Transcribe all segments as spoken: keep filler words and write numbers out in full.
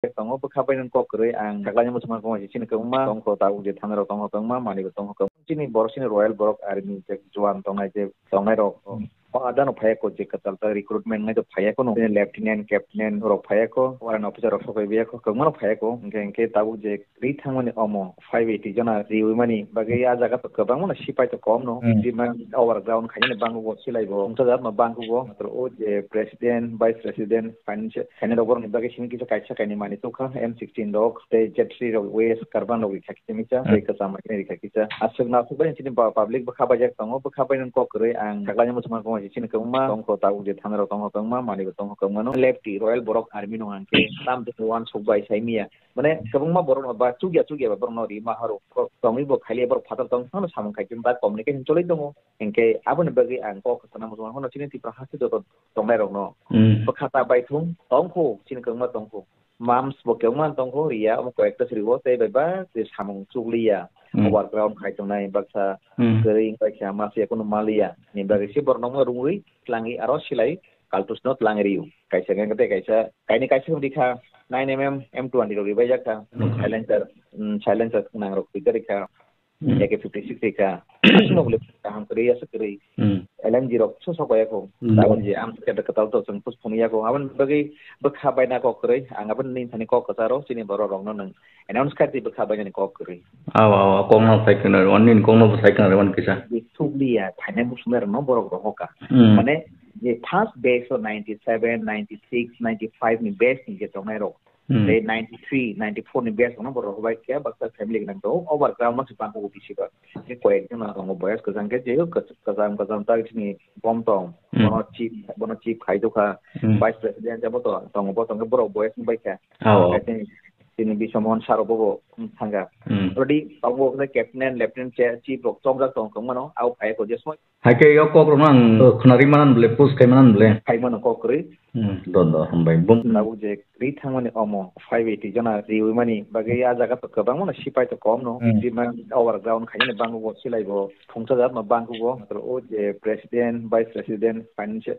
Tongo bwkha bai nang kok kwrwi ang saklai muchungma kok chini kwbangma tongkho tabuk je thana rok tongkho kwbangma manwi bo tongkho kwbangma chini borok chini royal borok army je juan tongnai je tongnai rok o adano phaiya ko je kwtal ta recruitment ngai to phaiya ko no lieutenant captain rok phaiya ko warrant officer rok sokoi biya ko kwbangma rok phaiya ko hwnkhe hwnkhe tabuk je ri thangmani omo five eighty jona riwi mani bagwi a jaga to kwbangma no sipai to kom no overground khainani bangwi bo silai bo wngsa jat no bangwi bo o je president vice president financial Khaina rok borokni bagwi simi kisa kaisa kainwi manwi tubkha M sixteen rok tei Z three rok waste carbon rok rikha kisa misa tei kwcham rikha kisa. Aswk no aswk bai chini ba public bwkha baijak tongo, bwkha bainani kok kwrwi ang saklaini muchungma kok chini kwbangma tongkho tabuk je thana rok tongkho kwbangma manwi bo tongkho kwbangma no lefty royal borok army no hwnkhe tam tei uansuk bai sai miya. Mane kwbangma borok no ba chukya chukya ba borok no rima haro tongwi bo khaili borok phatar tong phano samung khai ba communication choli tongo. Hinkhe aboni bagwi ang kok sana muchungma phano chini Tripura haste joto tongnai rok no bwkha ta bai thung tongkho chini kwbangma tongkho. Mams bo kwbangma tongkho riya omo koyekta sri o tei bai ba tei samung chukliya overground khai tongnai baksa kwrwi wngkha khe masa yakunu maliya ni bagwi se borok no rungwi tlangwi aro silai kaltus no tlangwi rio kaisa hwnkhe tei kaisa kainwi kaisa wng rikha nine M M M twenty rok ribaijak kha silencer silencer khwnang rok twijak rikha. A K fifty six rikha. Aswkno bole kaham kwrwi, aswk kwrwi. L M G rok so sok ya kho. Tabon je am keta kwtal to chwng pus phunuk ya kho. Aboni bagwi bwkha baina kok kwrwi. Ang aboni nini thani kok kwcharo chini borok rokno nwng announce khai twi bwkha bainani kok kwrwi. Awa, awa, kokno sai khna, wan nini kokno bo sai khna, wan kisa. Thukliya, phainai muchunai rokno borok rohoka. Mane je first batch o ninety seven, ninety six, ninety five ni batch ni je tongnai rok. Tei ninety three, ninety four ni batch no borok bai khe baksa family gwnang tongo. Overground no se bangkuk o bisi ba. Tei koyek jona tongo boyas kwchang khe, je kwcham kwcham ta chini bom tong. Bono chief, bono chief khai dokha. Vice president abo to tongo, bo tongkhe borok boyas wng bai kha. Tei chini Biswa Mohan sir bo bo thanga. Already tongo khe captain, lieutenant, chief rok chongjak tong tong mano. Au phai ko je Hai khe o kok rokno ang, uh, khwnari manan bole, push khai manan bole. Khai mano kok kwrwi. Hmm, do, do, hambai. Bum. Tabuk je ri thangmani omo five eighty jona riwi mani bagwi a jaga to kwbangma no sipai to kom no. Hmm. Jima overground khainani bangwi bo silai bo thungsa jat no bangwi bo. Matro o je president, vice president, financial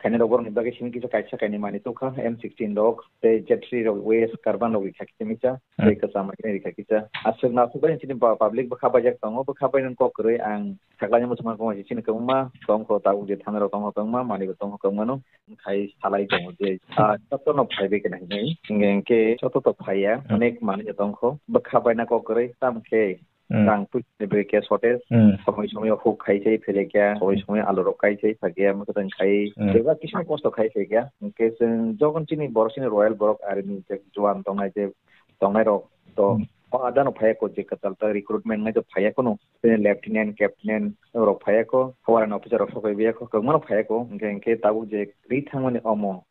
khainai rok borokni bagwi simi kisa kaisa kainwi manwi tubkha M sixteen rok tei Z three rok waste carbon rok rikha kisa misa. Hmm. Tei kwcham rikha kisa. Aswk no aswk bai chini ba-, public bwkha baijak tongo, bwkha bainani kok kwrwi ang Saklai muchungma kok chini kwbangma tongkho, tabuk je thana rok tongkho kwbangma, manwi bo tongkho kwbangma no khai salai tongo je, ah, joto no phaibai khe hinwi. Hingke hingke joto to phaiya, hmm, onek manwi tongkho. Bwkha baina kok kwrwi, tamo khe, hmm, rang puisa ni bagwi khe shortage. Hmm. Somoi somoi huk khai se phelekya, somoi somoi alu rok kai se phakya, mwkhwtwng khai. Hmm. Bebak kisa kosto khai se kya. Hingke chwng jogon chini borok chini royal borok army je juan tongnai je tongnai rok to, hmm, o adano phaiya kho je kwtal ta recruitment ngai to phaiya kho no. Tei lieutenant, captain rok phaiya kho, warrant officer rok sokoi biya kho, kwbangma rok phaiya kho. Hingke, hingke tabuk je ri thangmani omo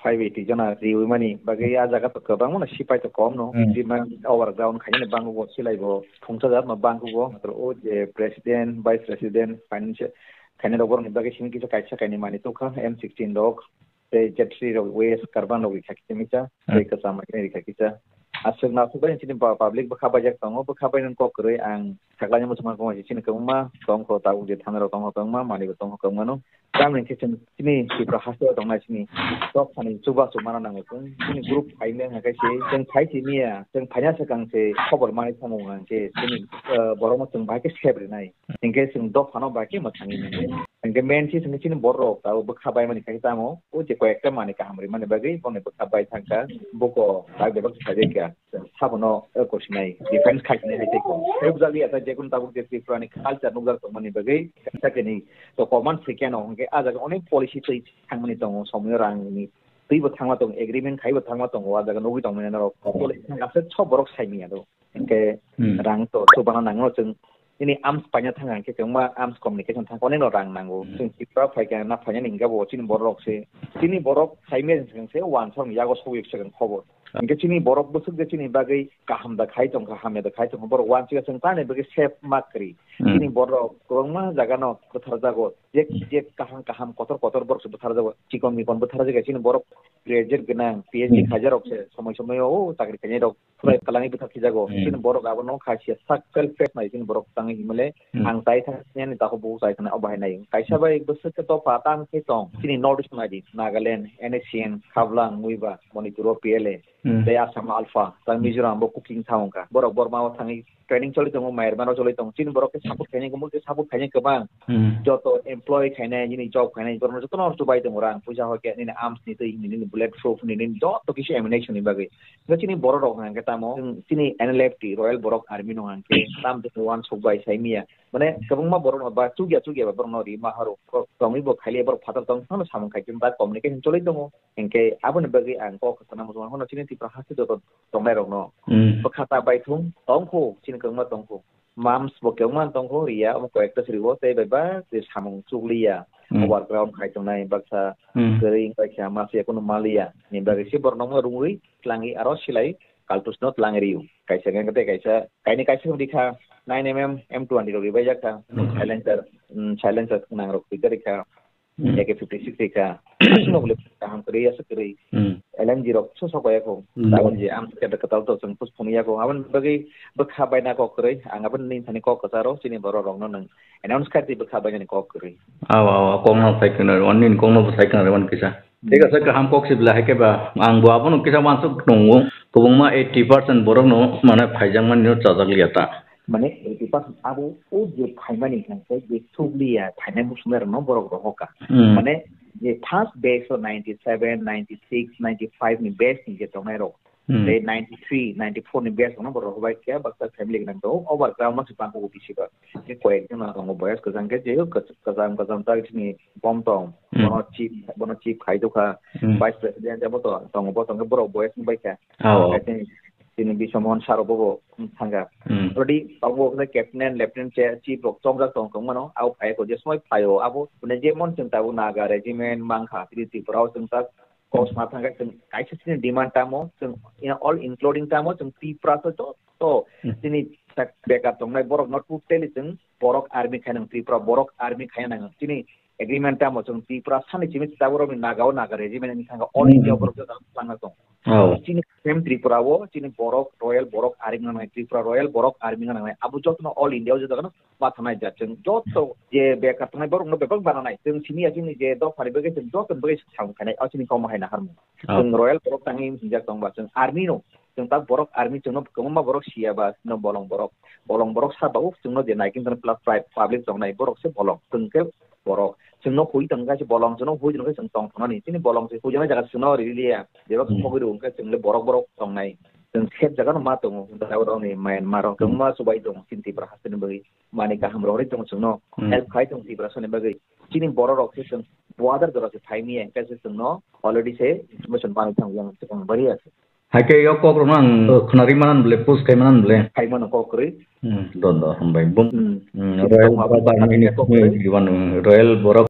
five eighty jona riwi mani bagwi a jaga to kwbangma no sipai to kom no. Hmm. Jima overground khainani bangwi bo silai bo thungsa jat no bangwi bo. Matro o je president, vice president, financial khainai rok borokni bagwi simi kisa kaisa kainwi manwi tubkha M sixteen rok. Tei Z three rok waste carbon rok rikha kisa misa, hmm, tei kwcham rikha kisa. Aswk no aswk bai chini ba-, public bwkha baijak tongo, bwkha bainani kok kwrwi ang saklai muchungma kok chini kwbangma tongkho, tabuk je thana rok tongkho kwbangma, manwi bo tongkho kwbangma no. Tamni khe chwng chini Tripura haste o tongnai chini tok thani chubachu mana nango chwng, chini group phaimya hwnkhe se chwng phai simiya, chwng phaina swkang se khobor manwi thango hwnkhe chini, eh, borok no chwng bahai khe sep rwnai. Hingke chwng dophano bai khe mwthangwi mano. Hingke main se chwngkhe chini borok rok tabuk bwkha bai mani khe tamo, o je koyekta manwi kaham rwmani bagwi bono bwkha bai thangkha, buko bai bebak khaijak kha. Sabono, eh, kosinai defense khaisini hai tei kok. Nukjakya ta jekunu tabuk je Tripura ni culture nukjak tongmani bagwi sakini to command se keno hingke a jaga onek policy twi thangmani tongo, somoyo rangni twi bo thangma tongo, agreement khai bo thangma tongo, a jaga nugwi tongmani norok. Policy thangkha se sob borok saimanya do. Hingke, hmm, rang to chubana nango chwng. Nini arms paina thang hingke kwbangma arms communication thang onek no rang nango. Hmm. Chwng Tripura phaikha na phainani hingke bo chini borok se. Chini borok saimanya chwng se wansong yago sogwi chwng khobor. Hingke chini borok bwswk je chini bagwi kaham da khai tongkha, hamya da khai tongkha, borok wansiya chwng tani bagwi safe ma kwrwi. Hmm. Chini borok kwbangma jaga no kwthar jago. Je, je kaham kaham kotor kotor borok se bwthar jago. Chikon mikon bwthar jaga chini borok graduate gwnang, P H D, hmm, khaijak rok se somoi somoi o chakri khainai rok. Phwrai kwlangwi bwthak khijago. Hmm. Chini borok abono kha sia sak self face nai chini borok tangwi himle Hmm. ang chai thang ani takhuk bukhuk chai thang o bahai nai. Kaisa Hmm. bai bwswk khe dopha tang khe tong. Chini North East nai di Nagaland, N S C N, Khaplang, Muiba, Manipur o P L A, Hmm. tei Assam Alpha, tei Hmm. Mizoram bo cooking tha wngkha. Borok Burma o thangwi training choli tongo, Myanmar o choli tongo. Chini borok khe support khainai, gumul khe support khainai kwbang. Hmm. Joto employ khainai, nini job khainai, borokno jotono chubai tongo rang, puisa hoi khe nini arms ni twi, nini bullet proof ni, nini joto kisi ammunition ni bagwi. Hingke chini borok rok hingke tamo, chwng chini N L F T, Royal Borok Army no hingke tam de uansuk bai sai miya. Mane kwbangma borok no ba chukya chukya ba borok no ri ma haro. Borok tongwi bo khaile borok phatar tong phano samung khai ba communication choli tongo. Hingke aboni bagwi ang kok sana muchung hano chini Tripura haste joto tongnai rok no. Hmm. Bwkha ta bai thung tong kho, chini kwbangma tong kho. Mams bo kwbangma tong kho, riya omo koyekta sri o tei bai ba je samung chukliya. Hmm. Overground khai tongnai baksa Hmm. kwrwi wngkha khe ma se kono maliya. Ni bagwi se borok no rungwi tlangwi aro silai kaltus no tlangwi rio. Kaisa hingke tei kaisa, kaini kaisa hingke kha nine M M M two hundred rok ribai jak kha. Hmm. Silencer, hmm, silencer nang rok twi kha. Hmm. A K fifty six rikha. Aswk no bole kaham kwrwi, aswk kwrwi. Hmm. L M G rok so sok ya kho. Hmm. Tabok je am khe kwtal to chwng pus phunuk ya kho. Aboni bagwi bwkha baina kok kwrwi. Ang aboni nini thani kok kwcharo chini borok rokno nwng announce khai twi bwkha bainani kok kwrwi. Aw, aw, aw, kok no sai khna, ani kok no sai khna rw kisa. Hmm. Thik ase, kaham kok sibla hai khe ba. Ang bo abono kisa wansuk tongo. Kwbangma eighty percent borok no mane phaijak mani no chajak liya ta. Mane eighty percent abo o je phaimani hwnkhe je chukliya phainai muchungnai rokno borok rohorkha. Hmm. Mane je first batch o ninety seven, ninety six, ninety five ni batch ni je tongnai rok, Hmm. tei ninety three, ninety four ni batch rokno borok rohorbai khe baksa family gwnang tongo, overground no se bangkho bisi ba. Je koyek jona tongo boyas kwchang khe, je kwcham kwcham ta chini bom tong, Hmm. bono chief, bono chief khai dokha, Hmm. vice president abo to tongo, bo tongkhe borok boyas wngbai kha. Oh. Hai tei chini Biswa Mohan sir bo bo thangkha. Hmm. Already abo khe captain, lieutenant, chief rok chongjak tong tong mano, abo phai ko je somoi phaio abo, mane jemon chwng tabuk Naga regiment mankha, chini Tripura o chwng tak kosma thangkha, chwng kaisa chini demand tamo, chwng in all including tamo, chwng Tripura to joto Hmm. chini tak bekar tongnai borok no totally chwng borok army khainang, Tripura borok army khainang. Chini agreement tamo chwng Tripura sani chini tabuk rok ni Naga o Naga regiment ni thangkha all Hmm. India borok joto thangna tong. Oh. Chini same Tripura o chini borok Royal Borok Army nangnai, Tripura Royal Borok Army nangnai. Abo jotono all India o joto no ma thanai jat chwng joto je bekar tongnai borok no bebak bananai. Chwng simi ya chini je dopha ni bagwi chwng joto ni bagwi samung khainai. O chini kok ma hai naharmung. Oh. Chwng Royal Borok tangwi hinjak tong ba chwng army no. Chwng tak borok army chwng no kwbangma borok siya ba no bolong borok. Bolong borok sa ba o chwng no je naikin tong plus pri-, public tongnai borok se bolong. Chwng khe borok. Chwngno hui tong khe bolong, chwngno hui tong khe chwng tong thangani. Chini bolong se hujaknai jaga chwngno riliya. Jeba Hmm. thumogwi rw khe chwng le borok borok tongnai. Chwng sep jaga no ma tongo. Borok ni Myanmar rok Hmm. kwbangma chubai tongo. Chini Tripura haste ni bagwi. Mani kaham rok ri tongo chwngno. Hmm. Help khai tongo Tripura sani bagwi. Chini borok rok se chwng border jora se phai miya. Hingke se chwngno already se information manwi thango yang chwng bari ase. Hai khe o kok rok no ang khwnari manan bole, post khai manan bole. Khai mano kok kwrwi. Hmm, don do, hambai. Bum. Hmm. Hmm, Chini Royal tongma Borok bwswk Army ni kok kwrwi. Royal Borok